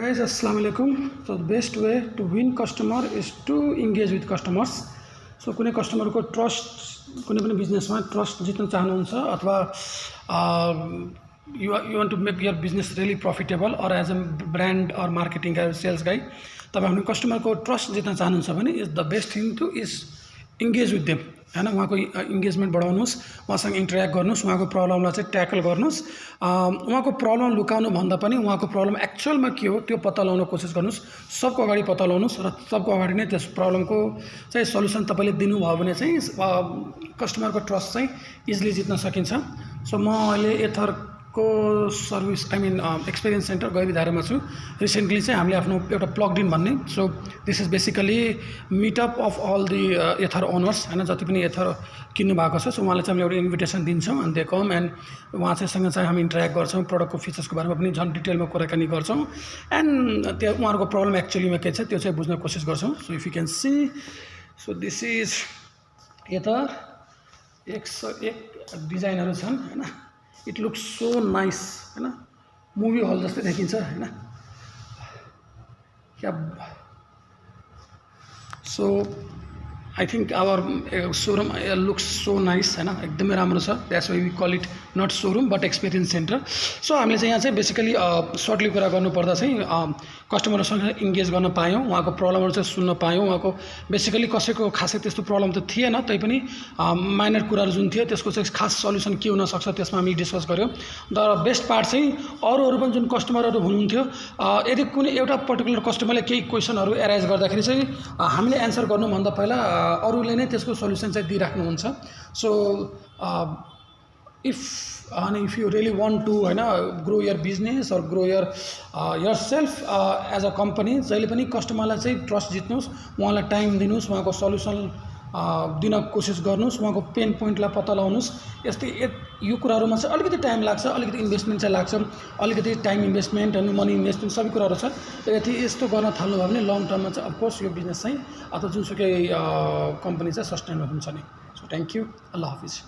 Hi guys, Assalamu alaikum. So the best way to win customer is to engage with customers. So कुनै customer को trust कुनै पनि business मा trust जित्न चाहनुहुन्छ अथवा you want to make your business really profitable or as a brand or marketing guy sales guy तपाईं आफ्नो customer को trust जित्न चाहनुहुन्छ भने is the best thing to is engage with them हैन उहाँको engagement बढाउनुस् उहाँसँग interact गर्नुस् उहाँको प्रब्लमलाई चाहिँ ट्याकल गर्नुस् उहाँको प्रब्लम लुकाउनु भन्दा पनि उहाँको प्रब्लम एक्चुअलमा के हो त्यो पत्ता लगाउन कोसिस गर्नुस् सबको अगाडि पत्ता लगाउनुस् र सबको अगाडि नै त्यस प्रब्लमको चाहिँ सल्युसन तपाईले दिनुभयो भने चाहिँ कस्टमरको ट्रस्ट चाहिँ इजिली जित्न सकिन्छ सो म अहिले एथर को service I mean experience centre गैरीधारामा छु रिसेन्टली चाहिँ हामीले आफ्नो एउटा प्लग्ड इन भन्ने so this is basically meetup of all the Ather owners हैन जति पनि एथर किन्नु भएको छ सो उहाँलाई चाहिँ हामीले एउटा इन्भिटेसन दिन्छौँ एन्ड दे कम एन्ड उहाँ चाहिँ सँग हामी इन्टरेक्ट गर्छौँ प्रोडक्टको फिचर्सको बारेमा पनि झन् डिटेलमा कुराकानी गर्छौँ एन्ड त्यो उहाँहरूको प्रब्लम एक्चुअलीमा के छ त्यो चाहिँ बुझ्न कोसिस गर्छौँ so if you can see so this is Ather 101 डिजाइनहरू छन् हैन It looks so nice, है ना मूवी हॉल जस्तै देखिन्छ हैन क्या so I think our showroom looks so nice हैन एकदमै राम्रो छ that's why we call it not showroom but experience center so हामीले चाहिँ यहाँ चाहिँ बेसिकली सर्टली कुरा गर्नु पर्दा चाहिँ कस्टमरसँग इन्गेज गर्न पायौं उहाँको प्रब्लमहरु चाहिँ सुन्न पायौं उहाँको बेसिकली कसैको खासै त्यस्तो प्रब्लम त थिएन तै पनि माइनर कुराहरु जुन थियो त्यसको चाहिँ खास सल्युसन के हुन सक्छ त्यसमा हामी डिस्कस गर्यौं द बेस्ट पार्ट चाहिँ अरूहरु पनि जुन कस्टमरहरु हुनुहुन्थ्यो यदि कुनै एउटा पर्टिकुलर कस्टमरले केही क्वेशनहरु एराइज गर्दाखेरि चाहिँ हामीले एन्सर गर्नु भन्दा पहिला अरूले नै त्यसको सल्युसन चाहिँ दिइराख्नुहुन्छ so if you really want to grow your business or grow your yourself as a company जहिले पनि कस्टमरलाई चाहिँ ट्रस्ट जित्नुस् उहाँलाई टाइम दिनुस् उहाँको सल्युसन दिन कोसिस गर्नुस् उहाँको पेन पोइन्टलाई पत्ता लगाउनुस् यस्तै यो कुराहरुमा चाहिँ अलिकति टाइम लाग्छ अलिकति इन्भेस्टमेन्ट चाहिँ लाग्छ अलिकति टाइम इन्भेस्टमेन्ट अनि मनी इन्भेस्टमेन्ट सबै कुराहरु छ यदि यस्तो गर्न थाल्नु भयो भने लङ टर्ममा चाहिँ अफ कोर्स यो बिजनेस चाहिँ अथवा जुनसुकै कम्पनी चाहिँ सस्टेनेबल हुन्छ नि so thank you Allah Hafiz